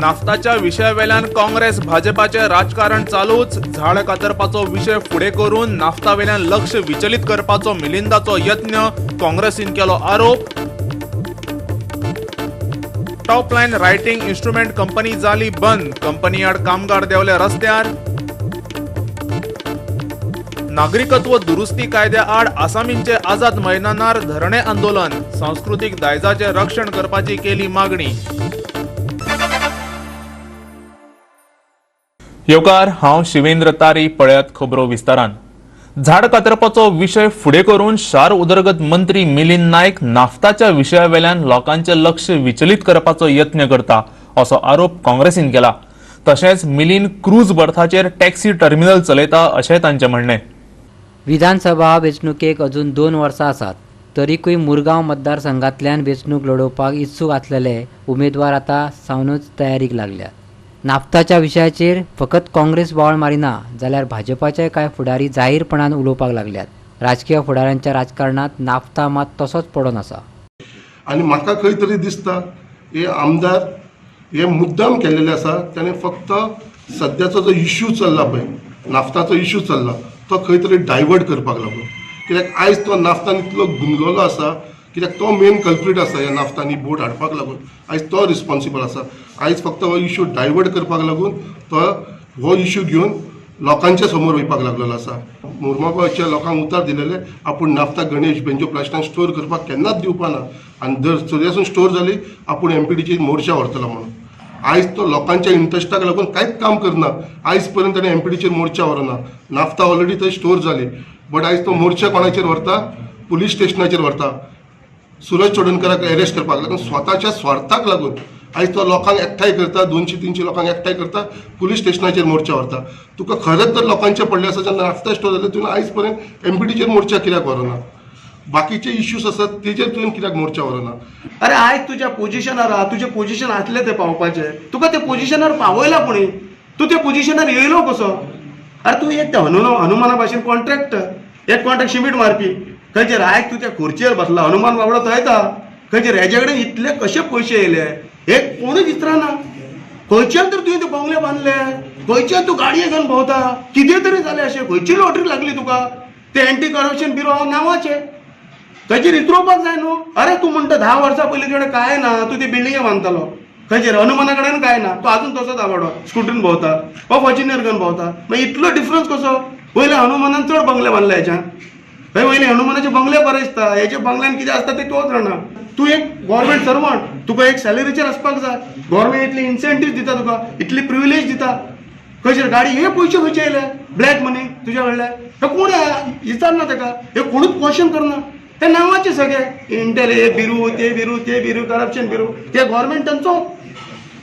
नाफ्ताच्या विशयावेल्यान काँग्रेस भाजपाचें राजकारण चालूच. झाड कातरपाचो विशय फुडें करून नाफ्तावेल्यान लक्ष विचलित करपाचो मिलिंदाचो यत्न, काँग्रेसीन केलो आरोप. Top line writing instrument company जाली बंद, कंपनी आड कामगार देंवले रस्त्यार. नागरिकत्व दुरुस्ती कायद्या आड आसामींचे आझाद मैदानार धरणे आंदोलन, सांस्कृतीक दायजाचें रक्षण करपाची केली मागणी. येवकार, हांव शिवेंद्र तारी. पळयात खबरो विस्तारान. झाड कातरपाचो विशय फुडें करून शार उदरगत मंत्री मिलिंद नायक नाफ्ताच्या विशयावेल्यान लोकांचें लक्ष विचलित करपाचो यत्न करता असो आरोप काँग्रेसीन केला. तशेंच मिलिंद क्रूज बर्थाचेर टॅक्सी टर्मिनल चलयता अशेंय तांचें म्हणणें. विधानसभा वेंचणुकेक अजून 2 वर्सां आसात, तरीकूय मुरगांव मतदारसंघांतल्यान वेंचणूक लडोवपाक इत्सूक आसलेले उमेदवार आतां सावनूच तयारीक लागल्यात. नाफ्ताच्या विशयाचेर फकत काँग्रेस बोवाळ मारिना, जाल्यार भाजपाचे कांय फुडारी जाहीरपणान उलोवपाक लागल्यात. राजकीय फुडाऱ्यांच्या राजकारणांत नाफ्ता मात तसोच पडून आसा. आनी म्हाका खंय तरी दिसता हे आमदार हे मुद्दाम केलेले आसा. ताणें फक्त सद्याचो जो इश्यू चल्ला पळय, नाफ्ताचो इश्यू चल्ला, तो खंय तरी डायवर्ट करपाक लागून. कित्याक आयज तो नाफ्तान इतलो गुंजलोलो आसा, कित्याक तो मेन कल्प्रीट आसा ह्या नाफ्तान ही बोट हाडपाक लागून. आयज तो रिस्पॉन्सिबल आसा. आयज फक्त हो इश्यू डायवर्ट करपाक लागून तो हो इश्यू घेवन लोकांच्या समोर वयपाक लागलेलो आसा. मुरमागांवच्या लोकांक उतर दिलेले आपूण नाफ्ता गणेश बेंजो प्लास्टान स्टोर करपाक केन्नाच दिवपा ना, आनी जर चोरयासून स्टोर जाली आपूण एमपीडीची मोर्चा व्हरतलो म्हणून. आयज तो लोकांच्या इंट्रस्टाक लागून कांयच काम करना. आयज पर्यंत ताणें एमपीडीचेर मोर्चा व्हरना. नाफ्ता ऑलरेडी थंय स्टोर जाली, बट आयज तो मोर्चा कोणाचेर व्हरता? पुलीस स्टेशनाचेर व्हरता, सुरज चोडणकराक अरेस्ट करपाक लागून. स्वताच्या स्वार्थाक लागून आयज तो लोकांक एकठांय करता, 200-300 लोकांक एकठांय करता, पुलीस स्टेशनाचेर मोर्चा व्हरता. तुका खरेंच जर लोकांचे पडले आसा जेन्ना नाफ्ता स्टोर जाले, तुवें आयज पर्यंत एमपीडीचेर मोर्चा कित्याक व्हरना? बाकीचे इश्यूज आसात तेजेर तुवें कित्याक मोर्चा व्हरना? अरे आयज तुज्या पोजिशनार आहा, तुजें पोजिशन आसलें तें पावपाचें, तुका ते पोजिशनार पावयला कोणी? तूं त्या पोजिशनार येयलो कसो? अरे तूं एक त्या हनुमाना भाशेन कॉन्ट्रॅक्टर, एक कॉन्ट्रॅक्ट शिमीट मारपी खंयचेर. आयज तूं त्या खुर्चेर बसला, हनुमान बाबडो थंयता खंयचेर. हेजे कडेन इतले कशे पयशे येयले हे कोणूच विचारना. खंयच्यान तर तुवें ते बंगले बांदले, खंयच्यान तूं गाडये घेवन भोंवता, कितें तरी जालें अशें, खंयची लॉटरी लागली तुका? ते एंटी करप्शन ब्युरो नांवाचें थंयचेर इतरोवपाक जाय न्हू. अरे तूं म्हणटा 10 वर्सां पयलीं तुजे कांय ना, तूं ती बिल्डिंगे बांदतालो खंयचेर. हनुमाना कडेन कांय ना, तो आजून तसोच आवडो स्कुटरीन भोंवता वा फॉर्च्युनर घेवन भोंवता. मागीर इतलो डिफरन्स कसो? वयले हनुमानान चड बंगले बांदले हेच्यान. थंय वयले हनुमानाचे बंगले बरे दिसता, हेच्या बंगल्यान कितें आसता ते तोच जाणा. तूं एक गव्हर्मेंट सर्वंट, तुका एक सॅलरीचेर आसपाक जाय. गव्हर्मेंट इतली इन्सेंटीव दिता तुका, इतली प्रिविलेज दिता. खंयचेर गाडी हे पयशे खंयचे येयले? ब्लॅक मनी तुज्या कडले. हे कोण विचारना ताका, हे कोणूच क्वेश्चन करना. ते नांवाचे सगळे इंटेल हे बिरू, ते बिरू, ते बिरू, करप्शन बिरू, ते गव्हर्मेंट तांचो.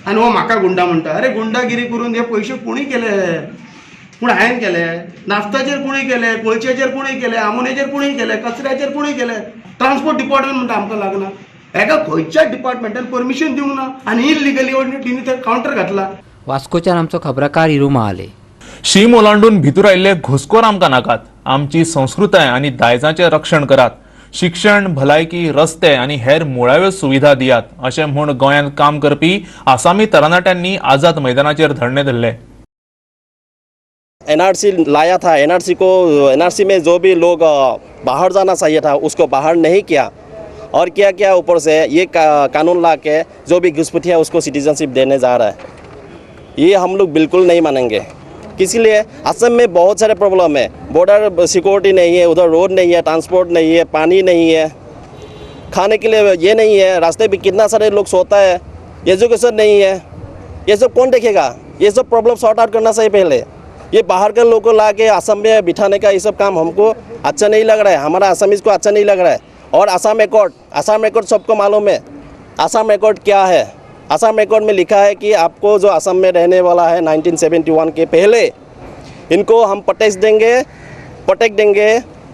आनी हो म्हाका गुंडा म्हणटा. अरे गुंडागिरी करून हे पयशे कोणी केले? पूण हांवें केले? नाफ्ताचेर कोणी केले? कोळशाचेर कोणी केले? आमोनियाचेर कोणी केले? कचऱ्याचेर कोणी केले? ट्रान्सपोर्ट डिपार्टमेंट म्हणटा आमकां लागना. हेका खंयच्याच डिपार्टमेंटान परमिशन दिवंक ना आनी इलिगली तिणी थंय कावंटर घातला. वास्कोच्यान आमचो खबराकार हिरू महाले. शीम ओलांडून भितर आयिल्ले घुसखोर आमकां नाकात. आमची संस्कृताय आनी दायजाचें रक्षण करात. शिक्षण, भलायकी, रस्ते आनी हेर मुळाव्यो सुविधा दियात अशें म्हूण गोंयांत काम करपी आसामी तरणाट्यांनी आझाद मैदानाचेर धरणे धरले. एनआरसी लाया था, एनआरसी को, एनआरसी में जो भी लोग बाहर जाना चाहिए था उसको बाहर नहीं किया और क्या क्या ऊपर से ये कानून ला के जो भी घुसपैठिया उसको सिटीजनशिप देने जा रहा है, ये हम लोग बिल्कुल नहीं मानेंगे। इसीलिए असम में बहुत सारे प्रॉब्लम है। बॉर्डर सिक्योरिटी नहीं है, उधर रोड नहीं है, ट्रांसपोर्ट नहीं है, पानी नहीं है, खाने के लिए ये नहीं है, रास्ते पे कितना सारे लोग सोता है, एजुकेशन नहीं है। ये सब कौन देखेगा? ये सब प्रॉब्लम सॉर्ट आउट करना चाहिए पहले। ये बाहर के लोगों को ला के असम में बिठाने का ये सब काम हमको अच्छा नहीं लग रहा है, हमारा असमीज को अच्छा नहीं लग रहा है। और असम एकॉर्ड, असम एकॉर्ड सबको मालूम है असम एकॉर्ड क्या है। असम एकॉर्ड में लिखा है कि आपको जो असम में रहने वाला है 1971 के पहले, इनको हम प्रोटेक्ट देंगे, प्रोटेक्ट देंगे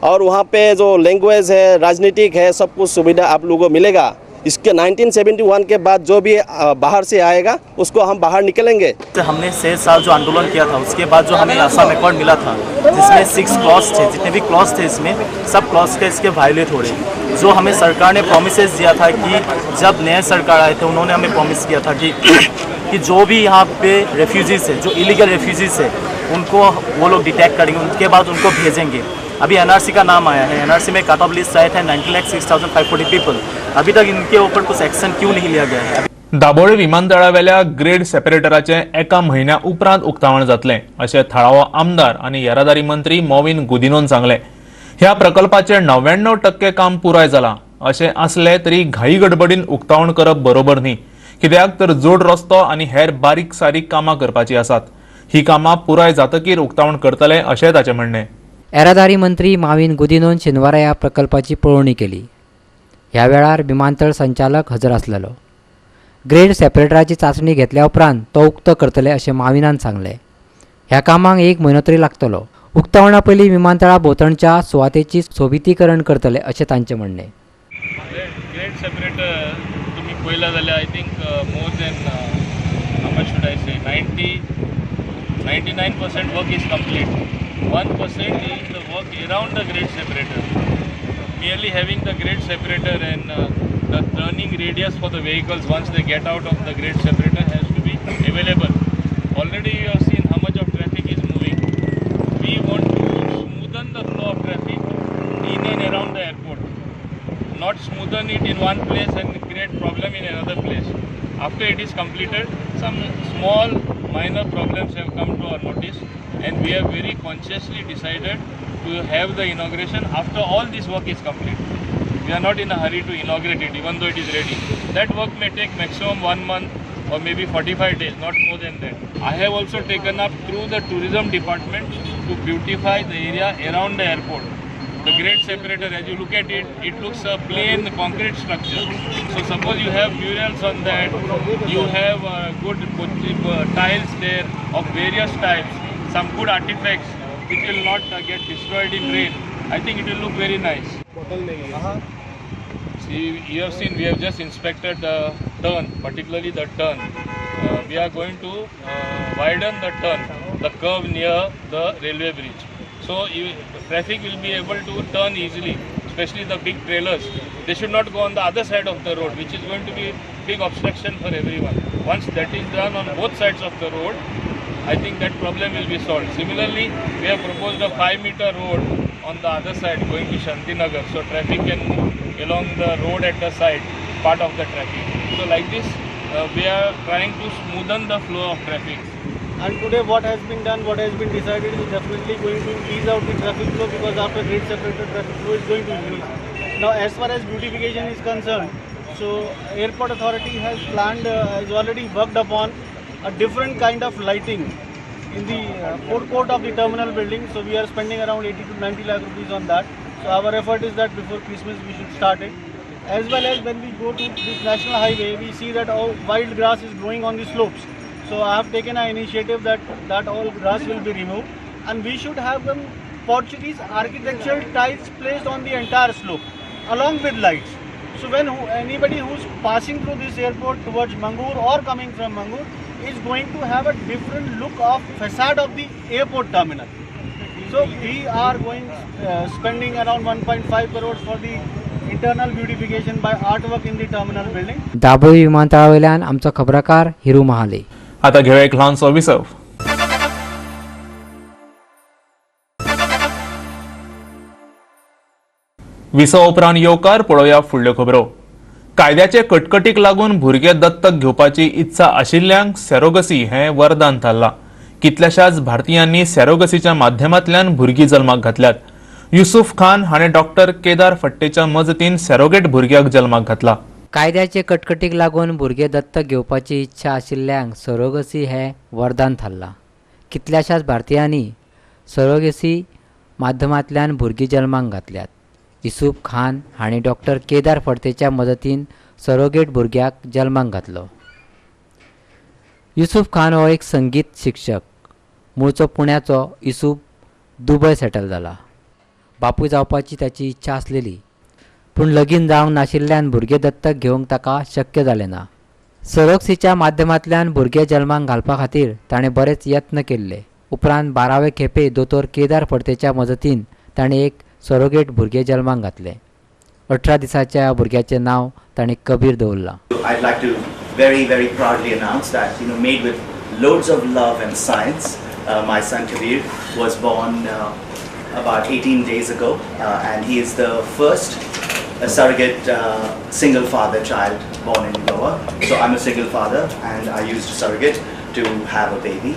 और वहाँ पे जो लैंग्वेज है, राजनीतिक है, सब कुछ सुविधा आप लोगों को मिलेगा। इसके 1971 के बाद जो भी बाहर से आएगा उसको हम बाहर निकलेंगे। हमने 6 साल जो आंदोलन किया था, उसके बाद जो हमें असम एकॉर्ड मिला था, जिसमें 6 क्लॉज थे, जितने भी क्लॉज थे इसमें सब क्लॉज के इसके वायलेट हो रहे हैं। जो हमें सरकार ने प्रोमिसेस दिया था कि जब नए सरकार आए थे, उन्होंने हमें प्रॉमिस किया था कि कि जो भी यहाँ पे रेफ्यूजीज़ है, जो इलीगल रेफ्यूजीज़ है, उनको वो लोग डिटेक्ट करेंगे, उनके बाद उनको भेजेंगे। अभी एनआरसी का नाम आया है, एनआरसी में कट ऑफ लिस्ट आया था 90,06,540 पीपल। अभी तक इनके ऊपर कुछ एक्शन क्यों नहीं लिया गया है? दाबोळे विमानतळावेल्या ग्रेड सेपरेटराचें एका म्हयन्या उपरांत उक्तावण जातलें अशें थळावो आमदार आनी येरादारी मंत्री मॉविन गुदिनोन सांगलें. ह्या प्रकल्पाचें 99% काम पुराय जालां अशें आसलें तरी घाई गडबडीन उक्तावण करप बरोबर न्ही, कित्याक तर जोड रस्तो आनी हेर बारीक सारीक कामां करपाचीं आसात. ही कामां पुराय जातकीर उक्तावण करतले अशें ताचें म्हणणें. येरादारी मंत्री माविन गुदिनोन शेनवारा ह्या प्रकल्पाची पळोवणी केली. ह्या वेळार विमानतळ संचालक हजर आसलेलो. ग्रेड सेपरेटराची चांचणी घेतल्या उपरांत तो उक्तो करतले अशें माविनान सांगलें. ह्या कामाक एक म्हयनो तरी लागतलो. उक्तावणा पयलीं विमानतळा भोंवतणच्या सुवातेची सोबितीकरण करतले अशें तांचें म्हणणें. ग्रेड सेपरेटर तुम्ही पळयला जाल्यार I think more than, how much should I say, 99% work is complete. 1% is the work around the grade separator. Merely having the grade separator and the turning radius for the vehicles once they get out of the grade separator has to be available. Already you have seen how much of traffic is moving. We want to smoothen the flow of traffic in and around the airport, not smoothen it in one place and create problem in another place. After it is completed, some small minor problems have come to our notice, and we have very consciously decided to have the inauguration after all this work is complete. We are not in a hurry to inaugurate it, even though it is ready. That work may take maximum 1 month or maybe 45 days, not more than that. I have also taken up through the tourism department to beautify the area around the airport. The grade separator, as you look at it, it looks a plain concrete structure. So suppose you have murals on that, you have good tiles there of various types, some good artifacts which will not get destroyed in rain. I think it will look very nice. See, you have seen we have just inspected the turn, particularly the turn. We are going to widen the turn, the curve near the railway bridge. So traffic will be able to turn easily, especially the big trailers. They should not go on the other side of the road, which is going to be big obstruction for everyone. Once that is done on both sides of the road, I think that problem will be solved. Similarly, we have proposed a 5-meter road on the other side going to Shantinagar, so traffic can move along the road at the side, part of the traffic. So like this, we are trying to smoothen the flow of traffic. And today what has been done, what has been decided is definitely going to ease out the traffic flow, because after grade separator traffic flow is going to increase. Now as far as beautification is concerned, so airport authority has planned, has already worked upon a different kind of lighting in the forecourt of the terminal building. So we are spending around 80 to 90 lakh rupees on that. So our effort is that before Christmas we should start it. As well as when we go to this national highway, we see that all wild grass is growing on the slopes. So I have taken an initiative that all grass will be removed, and we should have them Portuguese architectural tiles placed on the entire slope along with lights. So when anybody who's passing through this airport towards Mangur or coming from Mangur is going to have a different look of facade of the airport terminal. So we are going spending around 1.5 crores for the internal beautification by artwork in the terminal building. Dabolim विमानतळावयल्यान आमचो खबराकार हिरू महाले. आता घेऊया एक ल्हानसो विसव. विसव उपरांत येवकार. पळोवया फुडल्यो खबरो. कायद्याचे कटकटीक लागून भुरगे दत्तक घेवपाची इत्सा आशिल्ल्यांक सॅरोगसी हें वरदान थारलां. कितल्याशाच भारतीयांनी सॅरोगसीच्या माध्यमांतल्यान भुरगीं जल्माक घातल्यात. युसुफ खान हाणें डॉक्टर केदार फट्टेच्या मजतीन सॅरोगेट भुरग्याक जल्माक घातला. कायद्याचे कटकटीक लागून भुरगे दत्तक घेवपाची इत्सा आशिल्ल्यांक सरोगसी हें वरदान थारलां. कितल्याशाच भारतीयांनी सरोगसी माध्यमांतल्यान भुरगीं जल्माक घातल्यात. युसुफ खान हांणी डॉक्टर केदार फडतेच्या मदतीन सरोगेट भुरग्याक जल्माक घातलो. युसुफ खान हो एक संगीत शिक्षक. मूळचो पुण्याचो युसुफ दुबय सेटल जाला. बापूय जावपाची ताची इच्छा आसलेली, पूण लगीन जावंक नाशिल्ल्यान भुरगें दत्तक घेवंक ताका शक्य जालें ना. सरोगसीच्या माध्यमांतल्यान भुरगें जल्माक घालपा खातीर ताणें बरेच यत्न केल्ले. उपरांत 12वे खेपे दोतोर केदार फडतेच्या मजतीन ताणें एक सरोगेट भुरगें जल्माक घातलें. 18 दिसाच्या ह्या भुरग्याचें नांव ताणें कबीर दवरलां. I'd like to very, very proudly announce that, you know, made with loads of love and science, my son Kabir was born about 18 days ago, and he is the first surrogate single father child born in Goa. So I'm a single father and I used a surrogate to have a baby.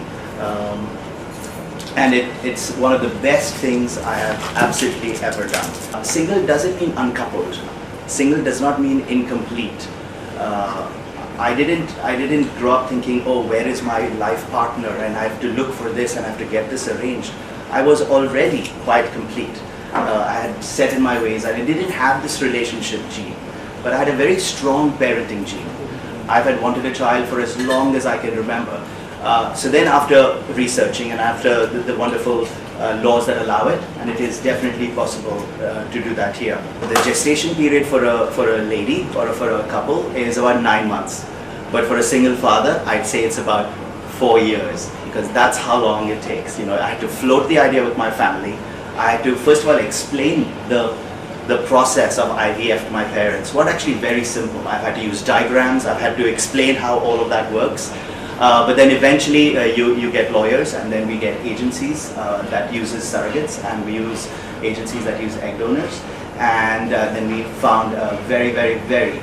And it's one of the best things I have absolutely ever done. Single doesn't mean uncoupled. Single does not mean incomplete. I didn't grow up thinking, oh, where is my life partner and I have to look for this and I have to get this arranged. I was already quite complete. I had set in my ways and I didn't have this relationship gene, but I had a very strong parenting gene. I've had wanted a child for as long as I can remember. So then after researching and after the wonderful laws that allow it, and it is definitely possible to do that here. The gestation period for a lady or for a couple is about 9 months. But for a single father, I'd say it's about 4 years, because that's how long it takes. You know, I had to float the idea with my family. I had to first of all explain the process of IVF to my parents. What actually very simple. I've had to use diagrams, I've had to explain how all of that works. But then eventually you get lawyers, and then we get agencies that uses surrogates, and we use agencies that use egg donors. And then we found a very, very, very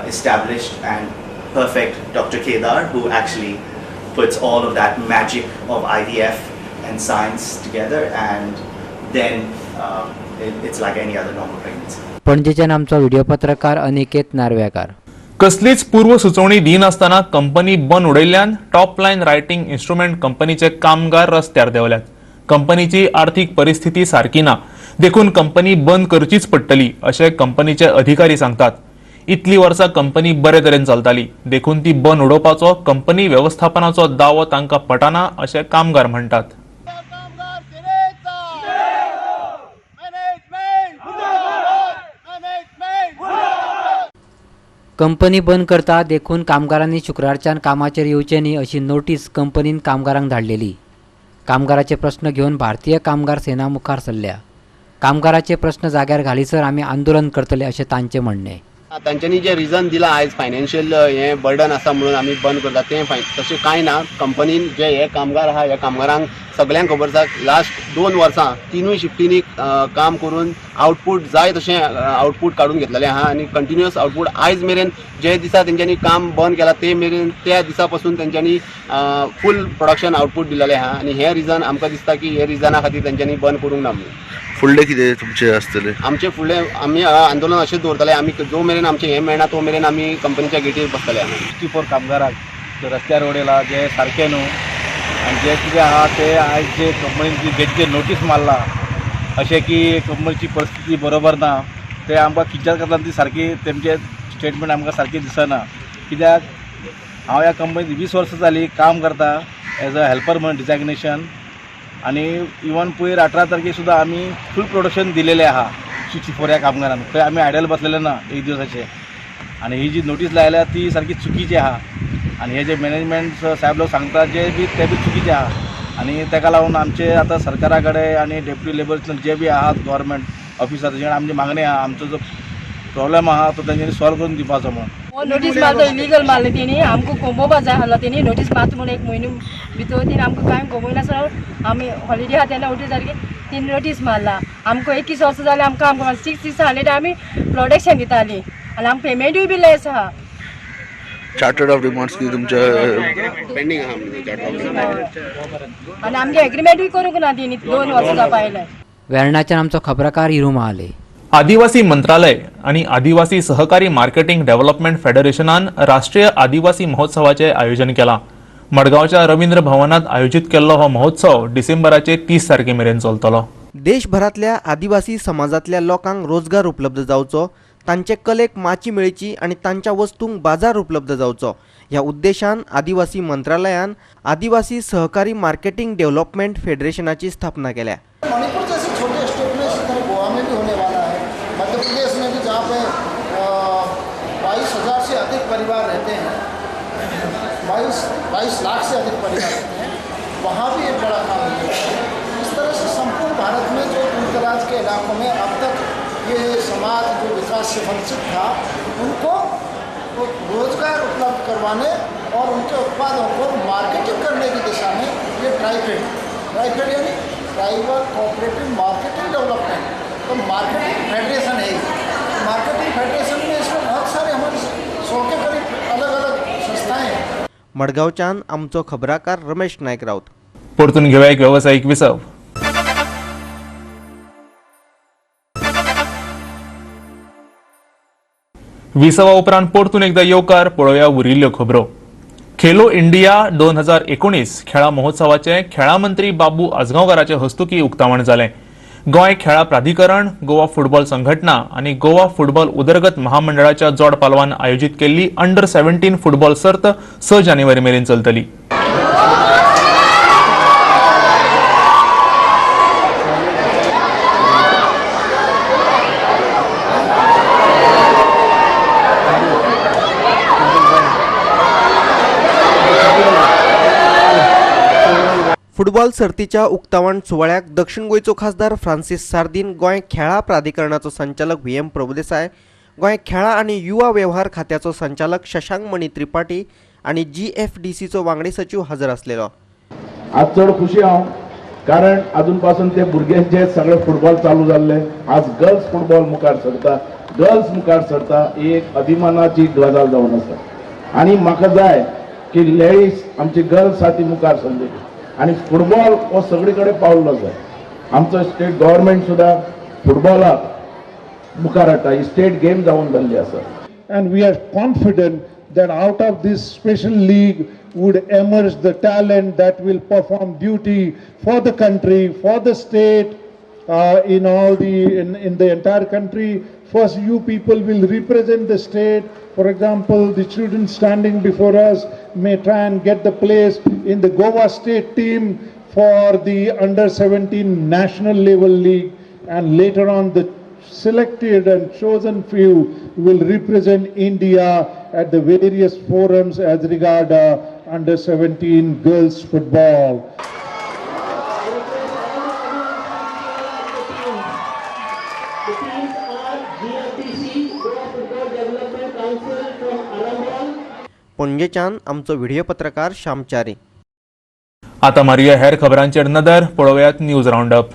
established and perfect Dr. Kedar, who actually puts all of that magic of IVF and science together, and then it's like any other normal pregnancy. पणजेच्यान आमचो video पत्रकार अनिकेत नार्वेकार. कसलीच पूर्व सुचोवणी दिनासतना company बंद उडयल्ल्यान top line writing instrument कंपनीचे कामगार रस्त्यार देंवल्यात. कंपनीची आर्थीक परिस्थिती सारकी ना, देखून कंपनी बंद करचीच पडटली अशें कंपनीचे अधिकारी सांगतात. इतली वर्सां कंपनी बरे तरेन चलताली, देखून ती बंद उडोवपाचो कंपनी वेवस्थापनाचो दावो तांकां पटना अशें कामगार म्हणटात. कंपनी बंद करता देखून कामगारांनी शुक्रारच्यान कामाचेर येवचें न्ही अशी नोटीस कंपनीन कामगारांक धाडलेली. कामगाराचे प्रश्न घेवन भारतीय कामगार सेना मुखार सरल्या. कामगाराचे प्रश्न जाग्यार घालीसर आमी आंदोलन करतले अशें तांचें म्हणणें. तांच्यांनी जें रिजन दिलां आयज फायनान्शियल हें बर्डन आसा म्हणून आमी बंद करता तें तशें कांय ना. कंपनीन जे हे कामगार आहा ह्या कामगारांक सगल्यांक खबर आसा लास्ट 2 वर्सां 3 शिफ्टींनी काम करून आउटपूट जाय तशें आउटपूट काडून घेतलेलें आहा आनी कंटिन्युअस आउटपूट आयज मेरेन जे दिसा तेंच्यांनी काम बंद केलां ते मेरेन त्या दिसा पासून तेंच्यांनी फूल प्रोडक्शन आउटपूट दिलेलें आहा आनी हें रिजन आमकां दिसता की हे रिजना खातीर तेंच्यांनी बंद करूंक ना म्हणून. फुडलें कितें तुमचें आसतलें? आमचें फुडलें आमी आंदोलन अशेंच दवरतले. आमी जो मेरेन आमचें हें मेळना तो मेरेन आमी कंपनीच्या गेटीर बसतले. आमी 64 कामगारांक रस्त्यार उडयला जे सारकें न्हू आनी जें कितें आहा तें आयज जे कंपनीन गेटीचेर नोटीस मारला अशें की कंपनीची परिस्थिती बरोबर ना, तें आमकां कित्याक करता ती सारकी तेमचें स्टेटमेंट आमकां सारकें दिसना. कित्याक हांव ह्या कंपनीत 20 वर्सां जालीं काम करता एज अ हेल्पर म्हणून डिजाग्नेशन, आनी इवन पयर 18 तारखेक सुद्दां आमी फूल प्रोडक्शन दिलेलें आहा 64 ह्या कामगारांक. खंय आमी आयडल बसलेले ना एक दिवसाचे. आनी ही जी नोटीस लायल्या ती सारकी चुकीची आहा आनी हे जे मॅनेजमेंट साहेब लोक सांगता जे बी ते बी चुकीचे आहा आनी ताका लागून आमचे आतां सरकारा कडेन आनी डेप्युटी लेबर जे बी आहात गव्हर्मेंट ऑफिसर तेजे कडेन आमची मागणी आहा आमचो जो प्रॉब्लेम आहा तो तेंच्यांनी सॉल्व करून दिवपाचो म्हणून. नोटीस मारतो इलिगल मारले तेणी आमकां कोंबोवपा जाय आसलो. तेणी नोटीस मारता म्हणून एक म्हयनो भितर तेणी आमकां कांय कोंबयनासतना आमी हॉलिडे आहा तेन्ना नोटीस सारकी तेणी नोटीस मारला. आमकां 21 वर्सां जालें आमकां आमकां 600 आमी प्रोडक्शन दितालीं आनी आमकां पेमेंटूय बी लेस आहा. चार्टर्ड ऑफ डिमांड्स कितें तुमच्या पेंडींग आहा आनी आमगे एग्रीमेंटूय करूंक ना तेणी 2 वर्सां जावपा आयलें. वेर्णाच्यान आमचो खबराकार हिरू महाले. आदिवासी मंत्रालय आणि आदिवासी सहकारी मार्केटिंग डेव्हलपमेंट फेडरेशनान राष्ट्रीय आदिवासी महोत्सवाचे आयोजन केलां. मडगांवच्या रवींद्र भवनात आयोजित केल्लो हो महोत्सव डिसेंबराचे 30 तारखे मेरेन चलतलो. देशभरांतल्या आदिवासी समाजांतल्या लोकांक रोजगार उपलब्ध जावचो, तांचे कलेक माची मेळची आनी तांच्या वस्तूंक बाजार उपलब्ध जावचो ह्या उद्देशान आदिवासी मंत्रालयान आदिवासी सहकारी मार्केटिंग डेव्हलपमेंट फेडरेशनाची स्थापना केल्या. मणिपुर जैसे छोटे स्टेट में इसी तरह गोवा में भी होने वाला है, मध्य प्रदेश में भी जहाँ पे 22,000 से अधिक परिवार रहते हैं, 22 लाख से अधिक परिवार रहते हैं, वहाँ भी एक बड़ा काम होने वाला है। इस तरह से संपूर्ण भारत में जो दूर दराज के इलाकों में अब तक ये समाज जो विकास से वंचित था उनको को रोजगार उपलब्ध करवाने और उनके उत्पादों को मार्केटिंग करने की दिशा में ये ट्राइफेड, ट्राइफेड यानी ट्राइबल कोऑपरेटिव मार्केटिंग डेवलपमेंट, तो मार्केटिंग फेडरेशन है। मार्केटिंग फेडरेशन में इसमें बहुत सारे हमारे 100 के करीब अलग अलग संस्थाएं हैं। मडगांवच्यान आमचो खबराकार रमेश नायक राउत। परतून घेवया एक वेवसायीक विसव। विसवा उपरांत परतून एकदा येवकार। पळोवया उरिल्ल्यो खबरो। खेलो इंडिया 2019 खेळा महोत्सवाचे खेळा मंत्री बाबू आजगांवकाराचे हस्तुकी उक्तावण जालें। गोंय खेळा प्राधिकरण, गोवा फुटबॉल संघटना आनी गोवा फुटबॉल उदरगत महामंडळाच्या जोड पालवान आयोजीत केल्ली अंडर 17 फुटबॉल सर्त 6 जानेवारी मेरेन चलतली। फुटबॉल सर्तीच्या उक्तावण सुवाळ्याक दक्षिण गोंयचो खासदार फ्रांसीस सार्दीन, गोंय खेळा प्राधिकरणाचो संचालक व्ही एम प्रभुदेसाय, गोंय खेळा आनी युवा वेव्हार खात्याचो संचालक शशांक मणी त्रिपाठी आनी जीएफडीसीचो वांगडी सचीव हजर आसलेलो। आज चड खुशी हांव, कारण अजून पासून ते भुरगे जे सगळे फुटबॉल चालू जाल्ले, आज गर्ल्स फुटबॉल मुखार सरता, गर्ल्स मुखार सरता, ही एक अभिमानाची गजाल जावन आसा। आनी म्हाका जाय की लेडीज आमची गर्ल्स आहा ती मुखार सरली आनी फुटबॉल हो सगळे कडेन पावल्लो जाय। आमचो स्टेट गव्हर्मेंट सुद्दां फुटबॉलाक मुखार हाडटा, ही स्टेट गेम जावन जाल्ली आसा। And we are confident that out of this special league would emerge the talent that will perform duty for the country, for the state, in all the in the entire country. First, you people will represent the state. For example, the children standing before us may try and get the place in the Goa state team for the under 17 national level league, and later on the selected and chosen few will represent India at the various forums as regard under 17 girls football. पणजेच्यान आमचो video पत्रकार श्यामचारी। आता मारुया हेर खबरांचेर नदर, पळोवयात news roundup.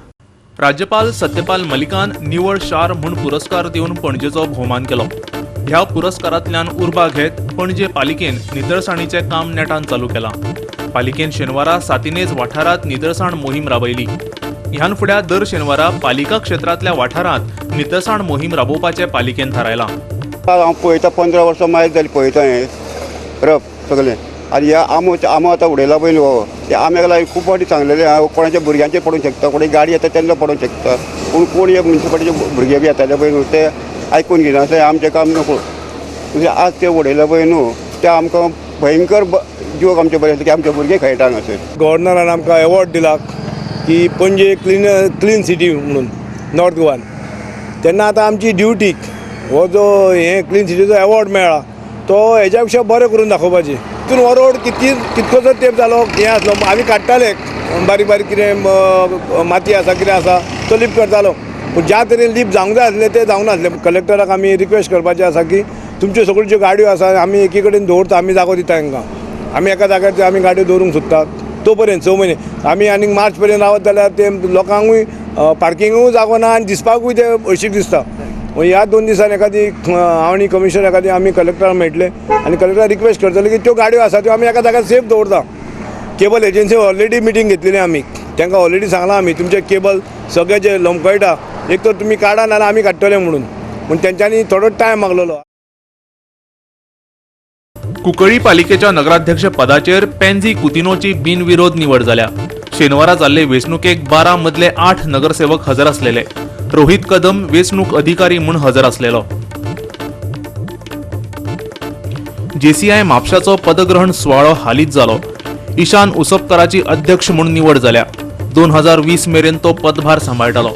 राज्यपाल सत्यपाल मलिकान निवळ शार म्हूण पुरस्कार दिवन पणजेचो भोवमान केलो। ह्या पुरस्कारांतल्यान उर्बा घेत पणजे पालिकेन नितळसाणीचें काम नेटान चालू केलां। पालिकेन शेनवारा सातिनेज वाठारांत नितळसाण मोहीम राबयली। ह्यान फुड्या दर शेनवारा पालिका क्षेत्रांतल्या वाठारांत नितळसाण मोहीम राबोवपाचें पालिकेन थारायलां। हांव पळयता 15 वर्सां मागीर जाली पळयता हें रप सगळें, आनी ह्या आमो आमो आतां उडयला पळय न्हू, त्या आम्याक लागून खूब फावटी सांगलेलें आहा, कोणाच्या भुरग्यांचेर पडूंक शकता, कोणी गाडी येता तेन्ना पडूंक शकता, पूण कोण हे म्युनिसिपालिटीचे भुरगे बी येताले पळय न्हू ते आयकून घेना, अशें आमचें काम नको। म्हणजे आज ते उडयला पळय न्हू ते आमकां भयंकर जिवाक आमचें बरें आसलें की आमचे भुरगे खेळटा हांगासर। गव्हर्नरान आमकां एवॉर्ड दिला की पणजे क्लीन सिटी म्हणून नॉर्थ गोवान, तेन्ना आतां आमची ड्युटी हो जो हे क्लीन सिटीचो एवॉर्ड मेळ्ळा तो हेज्या पेक्षा बरें करून दाखोवपाचें। तितून हो रोड कितकोसो तेंप जालो हें आसलो, आमी काडटाले बारीक बारीक कितें माती आसा कितें आसा तो लिप करतालो, पूण ज्या तरेन लिप जावंक जाय आसलें तें जावंक नासलें। कलेक्टराक आमी रिक्वेस्ट करपाचें आसा की तुमच्यो सगळ्यो ज्यो गाडयो आसा आमी एकी कडेन दवरता, आमी जागो दिता तांकां, आमी एका जाग्यार आमी गाडयो दवरूंक सोदता तो पर्यंत 6 म्हयने आमी आनीक मार्च पर्यंत रावत जाल्यार ते लोकांकूय पार्किंगूय जागो ना आनी दिसपाकूय ते हळशीक दिसता। ह्या 2 दिसान एखादी हांव आनी कमिशनर एखादी आमी कलेक्टराक मेळटले आनी कलेक्टराक रिक्वेस्ट करतले की त्यो गाडयो आसा त्यो आमी एका जाग्यार सेफ दवरता। केबल एजन्सी ऑलरेडी मिटींग घेतलेली आमी, तांकां ऑलरेडी सांगलां आमी तुमचे केबल सगळे जे लमकळटा एक तर तुमी काडा नाल्यार आमी काडटले म्हणून, पूण तेंच्यांनी थोडो टायम मागलेलो। कुंकळी पालिकेच्या नगराध्यक्ष पदाचेर पेन्झी कुतिनोची बिनविरोध निवड जाल्या। शेनवारा जाल्ले वेंचणुकेक 12 मदले 8 नगरसेवक हजर आसलेले। रोहित कदम वेंचणूक अधिकारी म्हूण हजर आसलेलो। जेसीआय म्हापशाचो पदग्रहण सुवाळो हालींच जालो। ईशान उसपकराची अध्यक्ष म्हूण निवड जाल्या। 2020 मेरेन तो पदभार सांबाळटालो।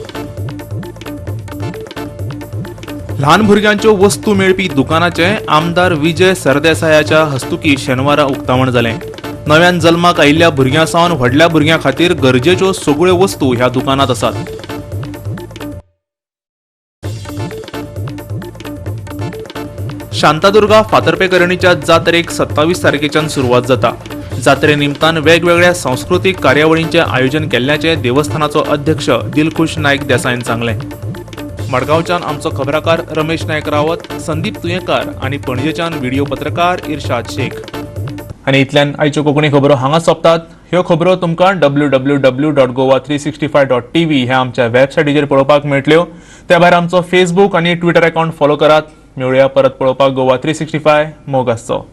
ल्हान भुरग्यांच्यो वस्तू मेळपी दुकानाचें आमदार विजय सरदेसायाच्या हस्तुकी शेनवारा उक्तावण जालें। नव्यान जल्माक आयिल्ल्या भुरग्यां सावन व्हडल्या भुरग्यां खातीर गरजेच्यो सगळ्यो वस्तू ह्या दुकानांत आसात। शांतादुर्गा फातर्पेकरणीच्या जात्रेक 27 तारखेच्यान सुरवात जाता. जात्रे निमतान वेगवेगळ्या संस्कृतीक कार्यावळींचें आयोजन केल्ल्याचें देवस्थानाचो अध्यक्ष दिलखुश नायक देसायन सांगलें. मडगांवच्यान आमचो खबराकार रमेश नायक रावत, संदीप तुयेंकार आनी पणजेच्यान व्हिडिओ पत्रकार इर्शाद शेख. आनी इतल्यान आयच्यो कोंकणी खबरो हांगा सोंपतात. ह्यो खबरो तुमकां www.goa365.tv ह्या आमच्या वेबसायटीचेर पळोवपाक मेळटल्यो. त्या भायर आमचो फेसबूक आनी ट्विटर अकाउंट फॉलो करात. मेळुया परत पळोवपाक गोवा 365. मोग आसचो.